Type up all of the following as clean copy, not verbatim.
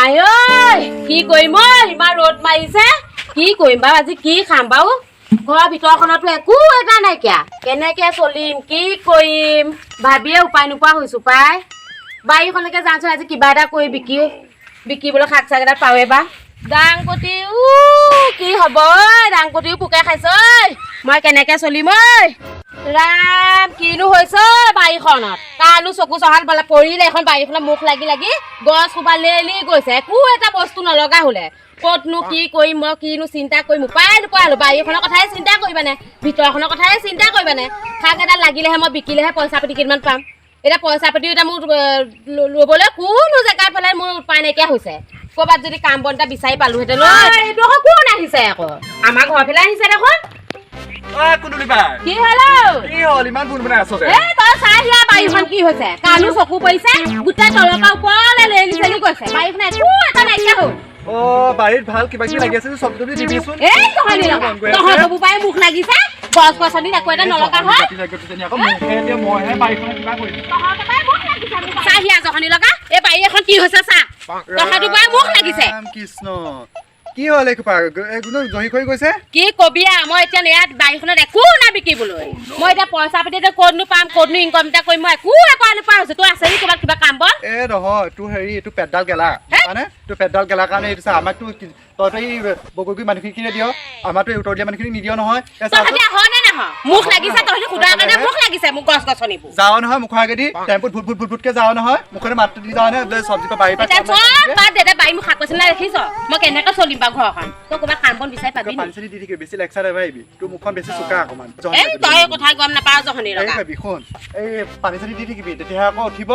আই ঐ, কি কৰিম ঐ? ইমান ৰ'দ মাৰিছে, কি কৰিম বাৰু? আজি কি খাম বাৰু? ঘৰৰ ভিতৰখনতো একো এটা নাইকিয়া। কেনেকে চলিম, কি কৰিম, ভাবিয়ে উপায় নোপোৱা হৈছো পাই। বাৰীখনকে যাওঁচোন, আজি কিবা এটা কৰি বিকিবলৈ শাক চাক এটা পাৱে বা। দাংবটি, উ কি হ'ব ঐ? দাংবটিও পোকে খাইছে ঐ। মই কেনেকে চলিম ঐ? ৰাম, কিনো হৈছে ঐ বাৰীখনত? কানো চকু চহাল বোলে পৰিলে এখন বাৰীখনত মুখ লাগি লাগি গছ সোপা লেলি গৈছে, একো এটা বস্তু নলগা হলে। ক'তনো কি কৰিম মই, কিনো চিন্তা কৰিম, উপায় নোপোৱা হ'লো। বাৰীখনৰ কথাই চিন্তা কৰিবানে, ভিতৰখনৰ কথাই চিন্তা কৰিবানে? শাক এটা লাগিলেহে মই বিকিলেহে পইচা পাতি কেইটামান পাম। এতিয়া পইচা পাতিও এতিয়া মোৰ ল'বলৈ কোনো জেগাই পেলাই মোৰ উপায় নাইকিয়া হৈছে। ক'ৰবাত যদি কাম বন এটা বিচাৰি পালোহেঁতেন ঐ। এইটো আকৌ কোন আহিছে আকৌ? আমাৰ ঘৰৰ ফালে আহিছে দেখোন। কুন্দুলি বাই। কি হ'ল ঐ? কি হ'ল, ইমান ফোন বনাই আছ যে? এ, তই চাই দিয়া, বাৰীখন কি হৈছে। কানো চকু পৰিছে, গোটেই তলৰ পৰা ওপৰলৈ লেলি চেলি গৈছে। বাৰীখন একো এটা নাইকিয়া হ'ল। অ, বাৰীত ভাল কিবা কিবি লাগি আছে, চব্জি তব্জি দিবিচোন। এই তহঁতি লগা তহঁত এইবোৰ পাই মুখ লাগিছে, গছ গছনিত একো এটা নলগা হয়। আকৌ মোকহে এতিয়া, মইহে বাৰীখনত কিবা কৰিম। চাহ হিয়া জহনি লগা, এই বাৰী এখন কি হৈছে চা। তহঁতৰ পৰাই মুখ লাগিছে। ৰাম কৃষ্ণ, কি হ'ল এইসোপা? এই কোনো জহি খহি গৈছে। কি কবি আৰু, মই এতিয়া ইয়াত বাৰীখনত একো নাই বিকিবলৈ। মই এতিয়া পইচা পাতি এতিয়া ক'তনো পাম, ক'তনো ইনকম এটা কৰিম? মই একো একো নোপোৱা হৈছো। তোৰ আছে নি ক'ৰবাত কিবা কাম বন? এ নহয়, তোৰ হেৰি, এইটো পেটডাল গেলা। হে? মানে তোৰ পেটডাল গেলা কাৰণে এইটো চা। আমাকতো তইতো এই বগৰী মানুহখিনিয়ে দিয়, আমাৰতো এই উত্তৰ দিয়া মানুহখিনি নিদিয় নহয়। এ চাচোন। তহঁতি আহ নে নাহ? মুখ লাগিছে, তহঁতি সোধাৰ কাৰণে মুখ লাগিছে মোক গছ গছনিবোৰ। যাৱ নহয় মুখৰ আগেদি টেম্পুত ভুট ভুট ভুট ভুটকে যাৱ নহয়, মুখতে মাতটো দি যাৱ নে বোলে চব্জি পৰা বাৰীৰ পৰা। এতিয়া চব বাদ দে, এতিয়া বাৰী মোক শাক পাচলি নাই দেখিছ। মই কেনেকে চলিম বাৰু ঘৰখন? তই ক'ৰবাত কাম বন বিচাৰি পাবি পানী নি? চানী দি থাকিবি, বেছি লেকচাৰ নামাৰিবি। তোৰ মুখখন বেছি চোকা অকণমান। এই তই কথা গম নাপাৱ জহনি এই লগা। খাবি, শুন, এই পানী চানী দি থাকিবি, তেতিয়াহে আকৌ উঠিব।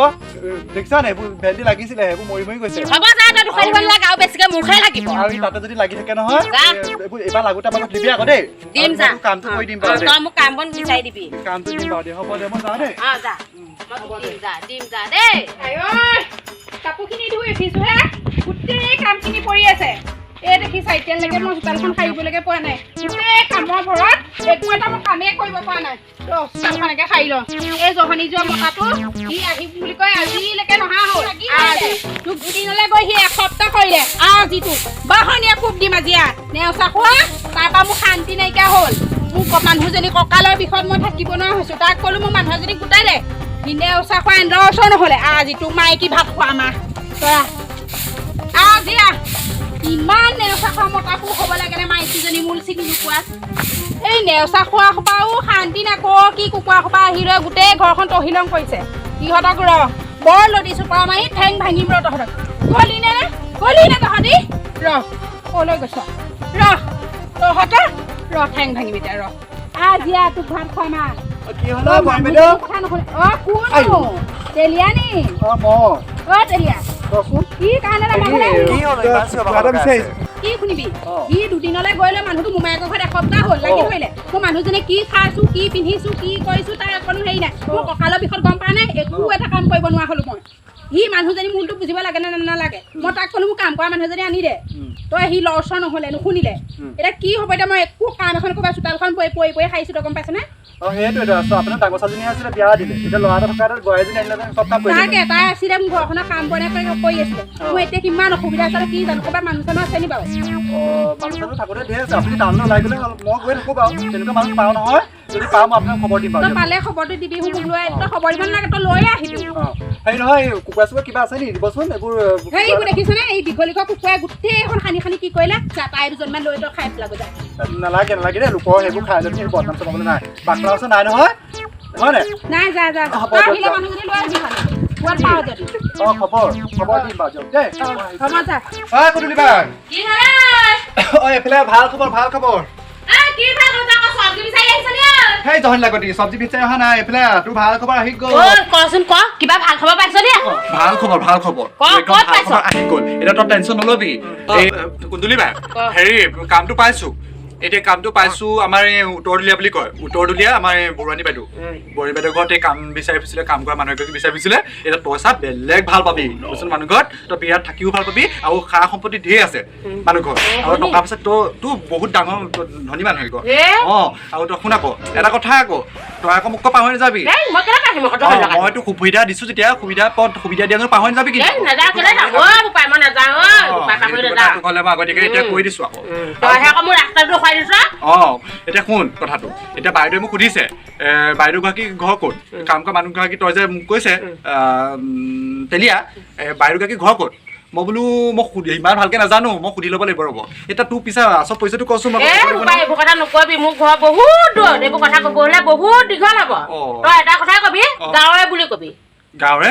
দেখিছা নাই, এইবোৰ ভেন্দি লাগিছিলে, সেইবোৰ মৰি মৰি গৈছে। হ'ব যা, তই দুখাই দিব নালাগে আৰু, বেছিকে মুখহে লাগিব। আৰু এই তাতে যদি লাগি থাকে নহয়। যা। এইবোৰ এইবাৰ লাগোতে আমাক দিবি আকৌ দেই। দিম। আৰু যা। মই তোৰ কামটো কৰি দিম বাৰু দেই। তই মোক কাম বন বিচাৰি দিবি। কামটো দিম বাৰু দেই। হ'ব দে, মই যাওঁ দেই। অ যা, মই তোক দিম যা, দিম যা দেই। আইঐ, কাপোৰখিনি ধুই উঠিছোহে, গোটেই কামখিনি পৰি আছে। এই দেখিছা, এতিয়ালৈকে মই চোতালখন সাৰিবলৈকে পোৱা নাই। গোটেই কামৰ ভৰত একো এটা মই কামেই কৰিব পৰা নাই। ৰ, চোতালখনকে সাৰি লওঁ। এই জহনি যোৱা মতাটো, সি আহিম বুলি কয় আজিলৈকে নহা হ'ল। আজি তোক দুদিনলৈ গৈ সি এসপ্তাহ কৰিলে। আজি তোক বাহনীয়ে কোব দিম আজি। আ নেওচা খোৱা, তাৰপৰা মোৰ শান্তি নাইকিয়া হ'ল। মোৰ মানুহজনী কঁকালৰ বিষত মই থাকিব নোৱাৰা হৈছো। তাক ক'লো, মোৰ মানুহ এজনী গোটাই দে। সি নেওচা খোৱা এন্দৰ ওচৰ নহ'লে আজি তোক মাইকী ভাত খোৱা মাহ। তই আহ। আজি আহ। ইমান নেওচা খোৱা মতা পুৰুষ হ'ব লাগে নে মাইকীজনী মূল চিনি নোপোৱা? এই নেওচা খোৱা সোপাও শান্তি নাই। কৰ কি কুকুৰা সোপা আহি লৈ গোটেই ঘৰখন তহিলং কৰিছে। সিহঁতক ৰ, বৰ লদি চোপা মাৰি ঠেং ভাঙিম ৰ তহঁতক। গলি নে, গলি নে তহঁতি? ৰ, ক'লৈ গৈছ? ৰ তহঁতৰ, ৰ, ঠেং ভাঙিম এতিয়া ৰ। আজি আহ, তোক ভাত খুৱাম আহ। অ, কি হ'ল অ, বহী বাইদেউ? কথা নুশুনে অ। কোন তেলীয়া নি? অ, মই। অ তেলীয়া। কচোন। কি কাৰণে মানুহ? কি হ'ল, কিবা এটা বিচাৰিছো। কি শুনিবি? অ। সি দুদিনলৈ গৈ লৈ মানুহটো মোমায়েকৰ ঘৰত এসপ্তাহ হ'ল, লাগি ধৰিলে। মোৰ মানুহজনে কি খাইছো, কি পিন্ধিছো, কি কৰিছো, তাৰ অকণো হেৰি নাই। মোৰ কঁকালৰ বিষত গম পোৱা নাই, একো এটা কাম কৰিব নোৱাৰা হ'লো মই। সি মানুহজনী মূলটো বুজিব লাগে নে নালাগে? মই তাক ক'লো, মোক কাম কৰা মানুহজনী আনি দে। তই সি লৰচৰ নহ'লে, নুশুনিলে। এতিয়া কি হ'ব? এতিয়া মই একো কাম এখন ক'ৰবাত চোতালখন পৰি পৰি পৰি খাইছোঁ, তই গম পাইছনে? অ, সেইটোৱেতো আছো। আপোনাৰ ডাঙৰ ছোৱালীজনী আছিলে, বিয়া দিলে। এতিয়া ল'ৰা এটা থকা, বোৱাৰীজনী আনিলে, চব কাম কৰি তাকে দিলে। তাই আছিলে, মোৰ ঘৰখনৰ কাম বনে কৰি আছিলে। মোৰ এতিয়া কিমান অসুবিধা আছে কি জানো। ক'ৰবাত মানুহ চানুহ আছে নি বাৰু? অ, মানুহ চানুহ থাকোঁতে ধেৰ আছে। আপুনি টাউনলৈ ওলাই গ'লে হ'ল, মই গৈ থাকোঁ বাৰু। তেনেকুৱা মানুহ পাওঁ নহয়, যদি পাওঁ মই আপোনাক খবৰ দিম বাৰু তই দিয়ক। পালে খবৰটো দিবি। মোক লৈ, তই খবৰ দিব নালাগে, তই লৈয়ে আহিবি। অ, হেৰি নহয়, এই কুকুৰা চুকুৰা কিবা আছে নি, দিবচোন এইবোৰ। সেইবোৰ দেখিছনে? এই দীঘলীয়া কুকুৰাই গোটেইখন সানি সানি কি কৰিলে? যা, তাই দুজনমান লৈ তই খাই পেলাব যা। নালাগে নালাগে দেই, লোকৰ সেইবোৰ খাই লৈ পিনি বদনাম চলাবলৈ নাই। বাকলা ওচৰত নাই নহয়, হয় নাই? নাই, যা যা। হ'ব তই দিয়ক, আহিলে যা। মানুহজনী লৈ আহিবি খালি, ক'ৰবাত পাৱ যদি। অ, খবৰ খবৰ দিম বাৰু, দিয়ক দেই। হ'ব যা। অ কুটুলি বাই। কি হ'ল? অ, এইফালে ভাল খবৰ, ভাল খবৰ। কি ভাল কথা আকৌ? চব্জি বিচাৰি আহিছ নি ঐ? সেই জহনী লাগতি, চব্জি বিচাৰি অহা নাই। এইফালে তোৰ ভাল খবৰ আহি গ'ল। ঐ, কচোন ক, কিবা ভাল খবৰ পাইছ নি আকৌ? ভাল খবৰ, ভাল খবৰ। ক, একদম ক'ত ভাল পাইছ? খবৰ আহি গ'ল। এতিয়া তই টেনচন নল'বি। এই কুন্দুলি বাই। ক। হেৰি, কামটো পাইছো। এতিয়া কামটো পাইছো আমাৰ এই উত্তৰদলীয়া বুলি কয়, উত্তৰদলীয়া আমাৰ এই বৰুৱানী বাইদেউ, বৰুৱানী বাইদেউ ঘৰত এই কাম বিচাৰি ফুৰিছিলে, কাম কৰা মানুহ এগৰাকী বিচাৰি ফুৰিছিলে। এতিয়া তই চা বেলেগ ভাল পাবি বুজিছ, মানুহ ঘৰত তই বিৰাট থাকিও ভাল পাবি আৰু সা সম্পত্তি ধেৰ আছে মানুহ ঘৰত আৰু টকা পইচা তোৰ বহুত ডাঙৰ ধনী মানুহ ঘৰ। অঁ আৰু তই শুন আকৌ এটা কথা আকৌ, তই আকৌ মোক পাহৰি নাযাবি। মইতো সুবিধা দিছো যেতিয়া সুবিধা পদ সুবিধা দিয়া পাহৰি নাযাবি কিন্তু। মই আগতীয়াকে এতিয়া কৈ দিছো আকৌ। অঁ এতিয়া শুন কথাটো, এতিয়া বাইদেৱে মোক সুধিছে বাইদেউ গৰাকী ঘৰ ক'ত, কাম কৰা মানুহগৰাকী তই যে মোক কৈছে তেলীয়া, বাইদেউ গৰাকী ঘৰ ক'ত? মই বোলো মই সুধি ইমান ভালকে নাজানো, মই সুধি ল'ব লাগিব ৰ'ব। এতিয়া তোৰ পিছে আচল পইচাটো কচোন। এইবোৰ কথা নকবি, মোৰ ঘৰ বহুত দূৰ, এইবোৰ কথা ক'ব হ'লে বহুত দীঘল হ'ব। তই এটা কথাই কবি, গাঁৱৰে বুলি কবি। গাঁৱৰে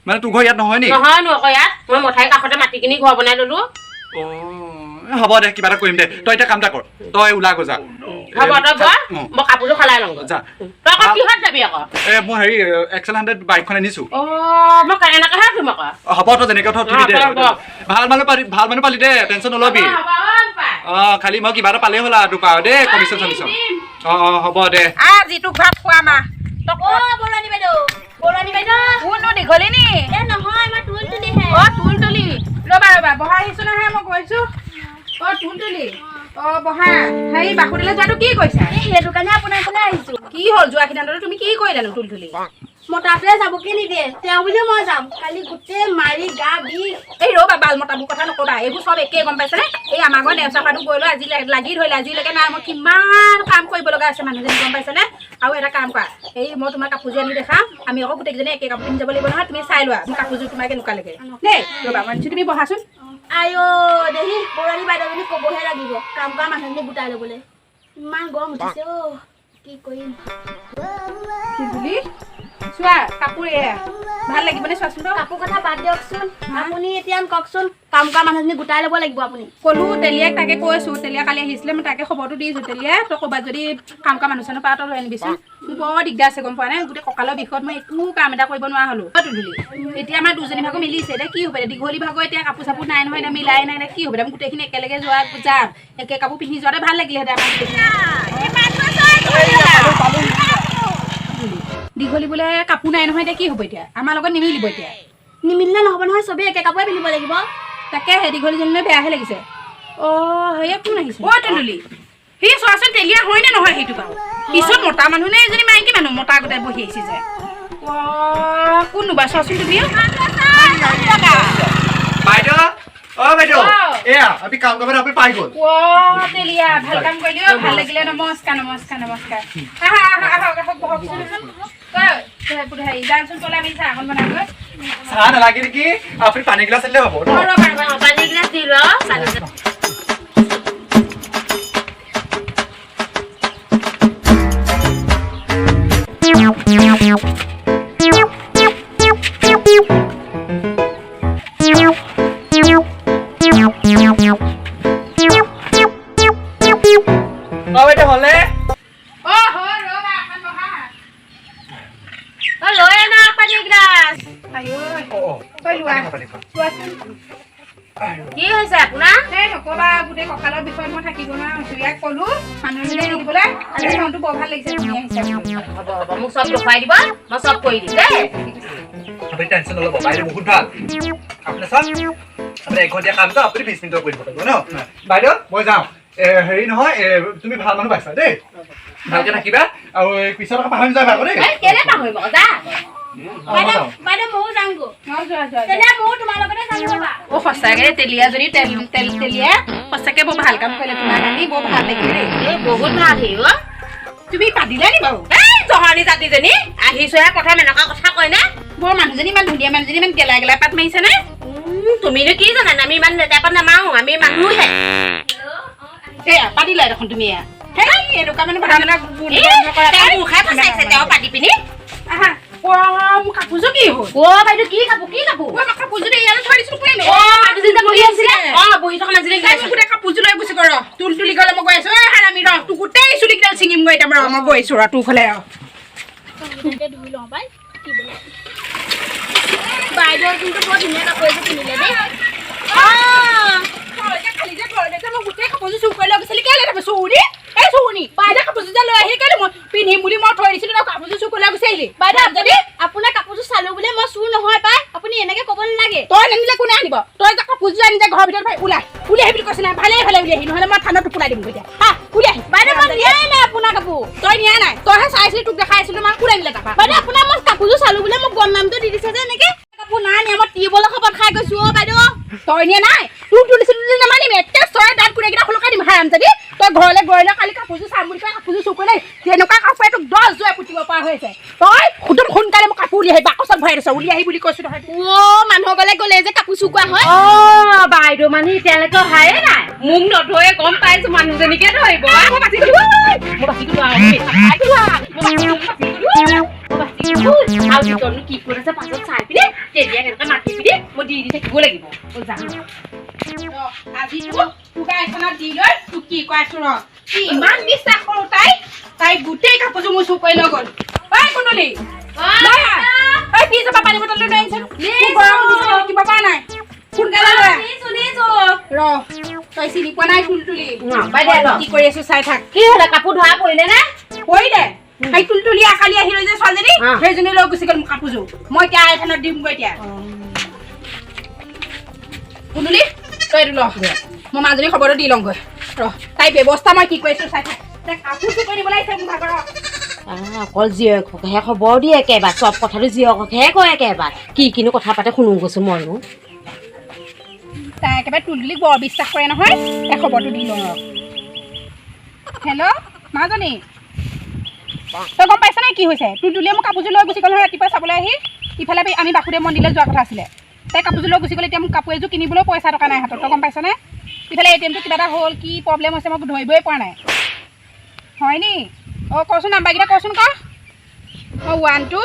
মানে তোৰ ঘৰ ইয়াত নহয় নি? নহয় নো আকৌ ইয়াত, মই মঠাইৰ কাষতে মাটি কিনি ঘৰ বনাই ল'লো। হ'ব দে, কিবা এটা কৰিম দে। তই এতিয়া কাম এটা কৰ, তই ওলা গৈ যা। হ'ব তই বহ, মই কাপোৰযোৰ সলাই লওঁ। যা। তই আকৌ কিহত যাবি আকৌ? এই মই হেৰি এক্সেল 100 বাইকখন আনিছো। অঁ মই এনেকৈহে উঠিম আকৌ। হ'ব তই যেনেকৈ উঠ উঠিবি দে। ভাল মানুহ পালি, ভাল মানুহ পালি দে, টেনশ্যন নল'বি। অঁ খালি মই কিবা এটা পালেই হ'ল আৰু তোৰ পৰা দেই, কমিশ্যন চমিশ্যন। অঁ অঁ হ'ব দে। যিটো ভাত খোৱা মা। দীঘলী নি? অঁ তুলতুলি, ৰ'বা ৰ'বা বহা আহিছো নহয়, মই গৈছো। অঁ তুলতুলি, অঁ বহা। হেৰি বাসুদেৱলৈ যোৱাটো কি কৈছা? সেইটো কাৰণে আপোনাৰ ঘৰলৈ আহিছো। কি হ'ল যোৱা সিদ্ধান্তটো তুমি কি কৰিলানো তুলতুলি? মতাটোৱে যাবকে নিদিয়ে, তেওঁ বুলিও মই যাম। কালি গোটেই মাৰি গা বিষ। এই ৰ'বা বাল মতাবোৰ কথা নকবা, এইবোৰ চব একেই গম পাইছেনে? এই আমাৰ ঘৰ নেওচা খোৱাটো গৈ লৈ আজি লাগি ধৰিলে, আজিলৈকে নাই। মই কিমান কাম কৰিব লগা আছে মানুহজনী গম পাইছেনে? আৰু এটা কাম কৰা, এই মই তোমাৰ কাপোৰযোৰ আনি দেখাম, আমি আকৌ গোটেইকেইজনী একে কাপোৰ পিন্ধি যাব লাগিব নহয়। তুমি চাই লোৱা মোৰ কাপোৰযোৰ তোমাৰ কেনেকুৱা লাগে দেই। ৰ'বা মই আনিছোঁ, তুমি বহাচোন। আইঅ দেহি, বৰুৱানী বাইদেউজনী ক'বহে লাগিব কাম কৰা মানুহজনী গোটাই ল'বলৈ। ইমান গৰম উঠিছে অ', কি কৰিম। তুলতুলি চোৱা কাপোৰ এয়া ভাল লাগিবনে চোৱাচোন? কাপোৰ কথা বাদ দিয়কচোন, আপুনি এতিয়া কওকচোন কাম কৰা মানুহজনী গোটাই ল'ব লাগিব আপুনি। ক'লো তেলীয়াক তাকে কৈছোঁ, তেলীয়া কালি আহিছিলে, মই তাকে খবৰটো দিছোঁ। তেলীয়া তই ক'ৰবাত যদি কাম কৰা মানুহ চানুহ পাওঁ তই লৈ আনিবিচোন, মোৰ বৰ দিগদাৰ আছে গম পোৱা নাই? গোটেই কঁকালৰ বিষত মই একো কাম এটা কৰিব নোৱাৰা হ'লো। তুলতুলি এতিয়া আমাৰ দুজনী ভাগো মিলিছে, এতিয়া কি হ'ব? এতিয়া দীঘলী ভাগৰ এতিয়া কাপোৰ চাপোৰ নাই নহয়, এতিয়া মিলাই নাই, এতিয়া কি হ'ব? এতিয়া গোটেইখিনি একেলগে যোৱা যাম, একে কাপোৰ পিন্ধি যোৱাতে ভাল লাগিলেহেঁতেন আমাৰ গোটেইখিনি। দীঘলী বোলে কাপোৰ নাই নহয়, এতিয়া কি হ'ব? এতিয়া আমাৰ লগত নিমিলিব। এতিয়া নিমিলিলে নহ'ব নহয়, চবেই একে কাপোৰে পিন্ধিব লাগিব। তাকেহে দীঘলীজনীলৈ বেয়াহে লাগিছে। অঁ সেয়া কোন আহিছে? অ' তুলতুলি সি চোৱাচোন তেলীয়া হয় নে নহয় সেইটো বাৰু? পিছত মতা মানুহ নে এজনী মাইকী মানুহ মতা গোটাই বহি আহিছে যে? অ' কোনবা চোৱাচোন তুমি। বাইদেউ, অ' বাইদেউ, এয়া আমি কাম কৰিব আপুনি পাই গ'ল। অ' তেলীয়া ভাল কাম কৰিলি অ', ভাল লাগিলে। নমস্কাৰ নমস্কাৰ নমস্কাৰ। আহা আহা আহক আহক বহকচোন। হেৰি যাওকচোন তলে, আমি চাহ অকণ বনামগৈ। চাহ নালাগে নেকি? আপুনি পানী গিলাচ আনিলে হ'ব। পানী গিলাচ দি ল। হ'লে কি হৈছে আপোনাৰ? এই নকবা, গোটেই কঁকালৰ বিষয়ত মই থাকিব নোৱাৰা হৈছো। ইয়াক ক'লো মানুহজনী আনিবলৈ, আজি মনটো বৰ ভাল লাগিছে। তুমি আহিছা। হ'ব হ'ব, মোক চব দেখুৱাই দিব, মই চব কৰি দিম দেই। আপুনি টেনশ্যন নল'ব, বাইদেউ বহুত ভাল। আপুনি চাওক, আপুনি এঘণ্টীয়া কামটো আপুনি 20 মিনিটত কৰিব পাৰিব ন? বাইদেউ মই যাওঁ। হেৰি নহয়, তুমি ভাল মানুহ পাইছা দেই, ভালকে থাকিবা আৰু পিছত আকৌ পাহৰি নাযাবা আকৌ দেই। কেলে পাহৰিব, যা। সঁচাকে তেলীয়াজনী তেলীয়া সঁচাকে বৰ ভাল কাম কৰিলে, তোমাৰ আনি বৰ ভাল লাগিলে দেই। বহুত ভাল সি অ'। তুমি পাতিলা নি বাৰু? এই জহনী জাতিজনী আহিছোহে প্ৰথম এনেকুৱা কথা কয়নে? বৰ মানুহজনী ইমান ধুনীয়া মানুহজনী ইমান গেলাই গেলাই পাত মাৰিছে নে? তুমিনো কি জানা, আমি ইমান লেতেৰা পাত নামাৰো, আমি মানুহহে। এয়া পাতিলা দেখোন তুমি এয়া। সেই এনেকুৱা মানুহ মুখাই ফচাইছে তেওঁ পাতি পিনি। আহা মোৰ কাপোৰযোৰ কি হ'ল? অ' বাইদেউ কি কাপোৰ, কি কাপোৰ? মই কাপোৰযোৰ ইয়াতে থৈ দিছো। অ' মানুহজনী যে বহি আছিলে, অ' বহি থকা মানুহজনী গোটেই কাপোৰযোৰ লৈ গুচি গ'ল। ৰ তুলতুলি গ'লে মই গৈ আছো। ঐ হাৰামি ৰ, তোৰ গোটেই চুলিকেইডাল ছিঙিমগৈ এতিয়া। ৰ মই গৈ আছো, ৰ তোৰ ফালে। ৰ ধুই লওঁ পাই। বাইদেউ কিন্তু বৰ ধুনীয়া কাপোৰ এযোৰ কিনিলে দেই। খালি যে ঘৰতে যে মই গোটেই কাপোৰযোৰ চুৰ কৰি লৈ গৈছিলি, কেলে চুৰি? চুৰণি। বাইদেউ, কাপোৰযোৰ যে লৈ আহিলি কেলে? মই পিন্ধিম বুলি মই থৈ দিছিলো, তই কাপোৰযোৰ চুৰ কৰি লৈ গুচি আহিলি। বাইদেউ, যদি আপোনাৰ কাপোৰযোৰ চালো বুলি মই চুৰ নহয় পাই, আপুনি এনেকে ক'ব নালাগে। তই নানিলে কোনে আনিব? তই যে কাপোৰযোৰ আনি যে ঘৰৰ ভিতৰত ভাই ওলাই উলিয়াই আহিবি কৈছে নাই? ভালে ভালে উলিয়াই আহি, নহ'লে মই থানাত টোপোলাই দিম এতিয়া। হা, উলিয়াই আহি। বাইদেউ, মই নিয়াই নাই আপোনাৰ কাপোৰ। তই নিয়া নাই, তইহে চাইছিলি, তোক দেখাই আছিলো মই, কোনে আনিলে তাৰপা? বাইদেউ, আপোনাৰ মই কাপোৰযোৰ চালো বুলি মোক বদনামটো দি দিছে যে এনেকে। কাপোৰ নাই নিয়া, মই টিউবৱেলৰ খবৰত খাই গৈছো অ' বাইদেউ। তই নিয়া নাই, তোক তুলিছিলো বুলি নামানিম। একে ছয় দাঁত কোনেকেইটা খোলকাই দিম হাৰামজাদি। তই ঘৰলৈ গৈ লৈ কালি কাপোৰযোৰ চাম বুলি কৈ কাপোৰযোৰ চুৰ কৰিলে, তেনেকুৱা কাপোৰে তোক 10 জোৰে পুতিব পৰা হৈছে। তই একদম সোনকালে মোক কাপোৰ উলিয়াই আহি বাকচত ভৰাই দিছ, উলিয়াই আহি বুলি কৈছো নহয়। অ' মানুহৰ গলে গ'লে যে কাপোৰ চুৰ কৰা হয়। অ বাইদেউ, মানুহ এতিয়ালৈকে অহাই নাই, মোক নধৰে, গম পাইছো মানুহজনীকে ধৰিব। মই বাচি গলো, মই বাচি গলো আৰু, মই বাচি গলো, মই বাচি গলো, মই বাচি গলো। আৰু ভিতৰনো কি কৰি আছে পাছত চাই পিনে তেতিয়া কেনেকুৱা মাতি পিনে মই দি দি থাকিব লাগিব। মই যাম। আজি তোক এখনত দি লৈ তোক কি কৰাইছো ৰ। কি ইমান বিশ্বাস কৰো তাই, তাই গোটেই কাপোৰযোৰ মোৰ চুৰ কৰি লৈ গ'ল। ঐ কুণ্ডলী, লৈ আহ। ঐ ফ্ৰিজৰ পৰা পানী বটলটো লৈ আনিছোন। মোৰ গৰম উঠিছে, থাকিব পৰা নাই, সোনকালে লৈ আহ। ৰ, তই চিনি পোৱা নাই তুলতুলি। বাইদেউ, কি কৰি আছো চাই থাক। কি হ'লে, কাপোৰ ধোৱা পৰিলে নে? পৰিলে। সেই তুলতুলি কালি আহিলে যে ছোৱালীজনী, সেইজনী লৈ গুচি গ'ল মোৰ কাপোৰযোৰ। মই এতিয়া আইখনত দিমগৈ এতিয়া। কুণ্ডলী, তই এইটো ল, মই মাজনী খবৰটো দি লওঁগৈ। ৰ, তাই ব্যৱস্থা মই কি কৰিছো চাই থাক। তাই কাপোৰ চুৰ কৰি নিবলৈ আহিছে মোৰ ভাগৰ। অকল জীয়েককহে খবৰ দিয়ে একেবাৰে, চব কথাটো জীয়েককহে কয় একেবাৰে। কি কিনো কথা পাতে শুনো গৈছো ময়ো। তাই একেবাৰে তুলতুলিক বৰ বিশ্বাস কৰে নহয়। তাই খবৰটো দি লওঁ ৰ। হেল্ল' মাজনী, তই গম পাইছ নাই কি হৈছে? তুলতুলিয়ে মোক কাপোৰযোৰ লৈ গুচি গ'ল নহয় ৰাতিপুৱা চাবলৈ আহি। ইফালে আমি বাসুদেৱ মন্দিৰলৈ যোৱা কথা আছিলে, তাই কাপোৰযোৰ লৈ গুচি গ'ল। এতিয়া মোক কাপোৰ এযোৰ কিনিবলৈও পইচা টকা নাই হাতত, তই গম পাইছনে? ইফালে এ টি এমটো কিবা এটা হ'ল, কি প্ৰব্লেম হৈছে মই ধৰিবই পৰা নাই। হয় নি? অঁ, কচোন নাম্বাৰকেইটা কচোন, ক। অঁ, 1 2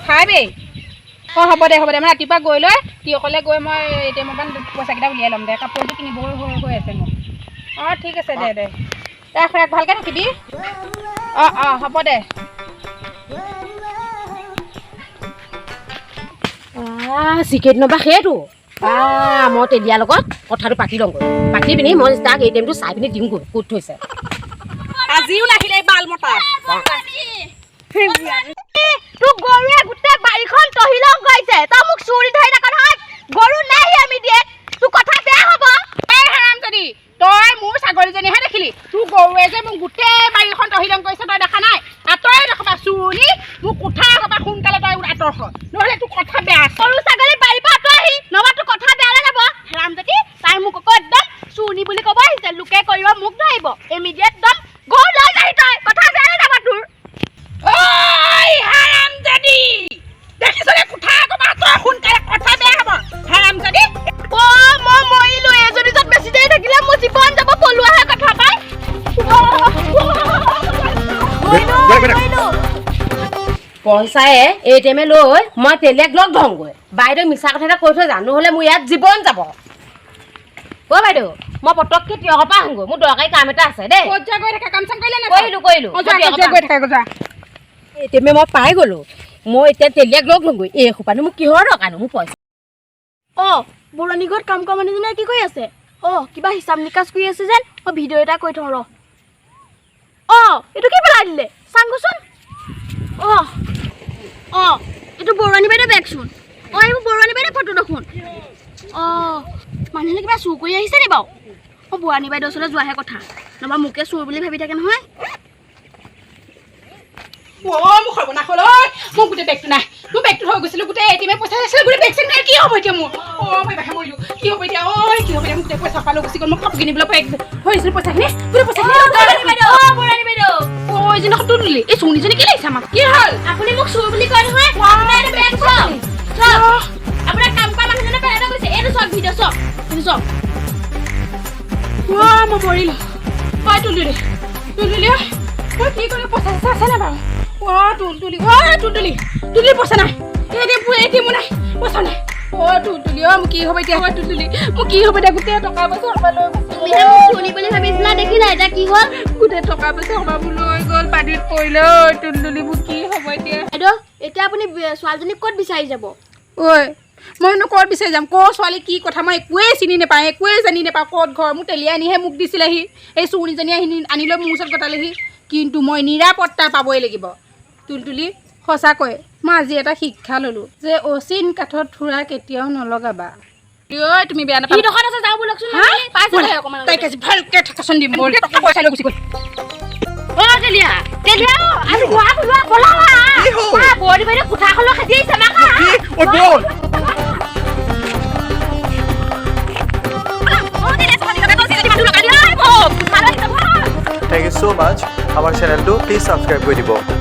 5 8। অঁ, হ'ব দে, হ'ব দে, মই ৰাতিপুৱা গৈ লৈ টিয়কলৈ গৈ মই এ টি এমৰ পৰা পইচাকেইটা উলিয়াই ল'ম দে। কাপোৰ এযোৰ কিনিব হৈ আছে মোৰ। অঁ, ঠিক আছে দে, দে, ৰাখ ৰাখ, ভালকৈ থাকিবি। অঁ অঁ, হ'ব দে। চিকেট নম্বাৰ সেইটো। মই তেলিয়াৰ লগত কথাটো পাতি লওঁগৈ, পাতি পিনি মই তাক এ টি এমটো চাই পিনি দিওঁগৈ ক'ত থৈছে। আজিও নাহিলে এই বাল মতা। তোৰ গৰুৱে গোটেই বাৰীখন তহিলং কৰিছে, তই মোক চুৰি ধৰি থাক নহয়। গৰু নাই আমি দিয়ে, তোৰ কথা বেয়া হ'ব। এই হাৰামজাদি, তই মোৰ ছাগলীজনীহে দেখিলি, তোৰ গৰুৱে যে মোক গোটেই বাৰীখন তহিলং কৰিছে তই দেখা নাই? আঁতৰে দেখবা চুৰণি, মোক কোঠা আগৰ সোনকালে তই আঁতৰ হ, নহ'লে তোৰ কথা বেয়া আছে। গৰু ছাগলী বাৰীৰ পৰা আঁতৰ আহি, নহবা তোৰ কথা বেয়ালৈ যাব। হাৰামজাদি, তাই মোক আকৌ একদম চুৰণি বুলি ক'ব আহিছে, লোকে কৰিব মোক ধৰিব। ইমিডিয়েট একদম গৰু লৈ যাহি তই, কথা বেয়ালৈ যাব তোৰ। ঐ হাৰামজাদি, দেখিছনে? কোঠা আগৰ পৰা আঁতৰ সোনকালে, কথা বেয়া হ'ব হাৰামজাদি। অ' মই মৰিলো, এইজনী য'ত বেছি দেৰি থাকিলে মোৰ জীৱন যাব, পলোৱাহে কথা পাই। মৰিলো। পইচায়ে এ টি এমে লৈ মই তেলিয়াক লগ ধৰোঁগৈ। বাইদেউ, মিছা কথা এটা কৈ থৈ যাওঁ, নহ'লে মোৰ ইয়াত জীৱন যাব। অ' বাইদেউ, মই পটককৈ তিয়কৰ পৰা আহোঁগৈ, মোৰ দৰকাৰী কাম এটা আছে দেই। ক'ত যোৱা গৈ থাকা, কাম চাম কৰিলে নাই? কৰিলোঁ কৰিলোঁ। অ, যোৱা, যোৱা, গৈ থাকা, যোৱা। এ টি এমে মই পাই গ'লো, মই এতিয়া তেলিয়াক লগ ধৰোঁগৈ। এই সোপানো মোক কিহৰ দৰকাৰনো মোৰ পইচা। অ' বৰণি ঘৰত কাম কৰা মানুহজনে কি কৰি আছে? অ' কিবা হিচাপ নিকাচ কৰি আছে যেন, মই ভিডিঅ' এটা কৰি থওঁ ৰ। অ' এইটো কি পেলাই দিলে চাংগোচোন। অ' অ' এইটো বৰুৱানী বাইদেউ বেগচোন। অ' এইবোৰ বৰুৱানী বাইদেউ ফটো দেখোন। অ' মানুহজনে কিবা চুৰ কৰি আহিছে নি বাৰু? অ' বৰুৱানী বাইদেউৰ ওচৰলৈ যোৱাহে কথা, নহ'বা মোকে চুৰ বুলি ভাবি থাকে নহয়। অ' মোৰ সৰ্বনাশ হ'ল ঐ, মোৰ গোটেই বেগটো নাই, মোৰ বেগটো থৈ গৈছিলোঁ, গোটেই এ টি এমে পইচা আছিলে, গোটেই বেগ চেগ নাই, কি হ'ব এতিয়া মোৰ? অ' মই এবাৰহে মৰিলোঁ, কি হ'ব এতিয়া? ঐ কি হ'ব এতিয়া? মোৰ গোটেই পইচা পালোঁ গুচি গ'ল, মই কাপোৰ কিনিবলৈ ভৰিছিলোঁ পইচাখিনি, গোটেই পইচাখিনি। বৰুৱানী বাইদেউ, অ' বৰুৱানী বাইদেউ। অ' এইজনী তুলি, এই চুৰণিজনী কেলৈ আহিছে আমাক? কি হ'ল? আপুনি মোক চুৰ বুলি কয় নহয়, আপোনাৰ এইটো বেগ চাওক, চাওক, আপোনাৰ কাম কৰা মানুহজনে পেলাই থৈ গৈছে। এইটো চাওক, ভিডিঅ' চাওক, এইটো চাওক। অ' মই মৰিলোঁ ঐ তুলতুলি, তুলতুলি ঐ, মই কি কৰিম? পইচা চইচা আছে নাই বাৰু? অ' তুলতুলি, অ' তুলতুলি, তুলতুলি পইচা নাই, এ টি এমো নাই, পইচা নাই। অ' তুলতুলি অ' মোৰ কি হ'ব এতিয়া? অ' তুলতুলি, মোৰ কি হ'ব এতিয়া? গোটেই টকা পইচা সোপা লৈ গৈছে। তুমিহে মোক চুৰণি বুলি ভাবিছিলা, দেখিলা এতিয়া কি হ'ল? গোটেই টকা পইচা সোপাবোৰ লৈ গ'ল, পানীত পৰিলে। ঐ তুলতুলি, মোৰ কি হ'ব এতিয়া? বাইদেউ, এতিয়া আপুনি ছোৱালীজনীক ক'ত বিচাৰি যাব? ঐ মইনো ক'ত বিচাৰি যাম? ক'ৰ ছোৱালী, কি কথা মই একোৱেই চিনি নাপাওঁ, একোৱেই জানি নাপাওঁ। ক'ত ঘৰ, মোক তেলিয়াই আনিহে মোক দিছিলেহি। এই চুৰণিজনী আহি আনি লৈ মোৰ ওচৰত গটালেহি। কিন্তু মই নিৰাপত্তা পাবই লাগিব। তুলতুলি, সঁচাকৈ মই আজি এটা শিক্ষা ল'লোঁ যে অচিন কাঠত থোৰা কেতিয়াও নলগাবা। ঐ, তুমি বেয়া নাপাবা। সিডোখৰত আছে, যাওঁ ব'লকচোন। হা? পাইছে অকণমান। তাইক আজি ভালকৈ থাকাচোন দিম। মোৰ টকা পইচা লৈ গুচি গ'ল। অ তেলিয়া, তেলিয়া, অ, আজি গোৱা বলোৱা বলাৱা। কি হ'ল? বৌৰি বাইদেউ কোঠাখনলৈ খেদি আহিছে আমাক। কি? ঐ ব'ল। Thank you so মাচ্চ। আমাৰ চেনেলটো প্লিজ ছাবস্ক্ৰাইব কৰি দিব।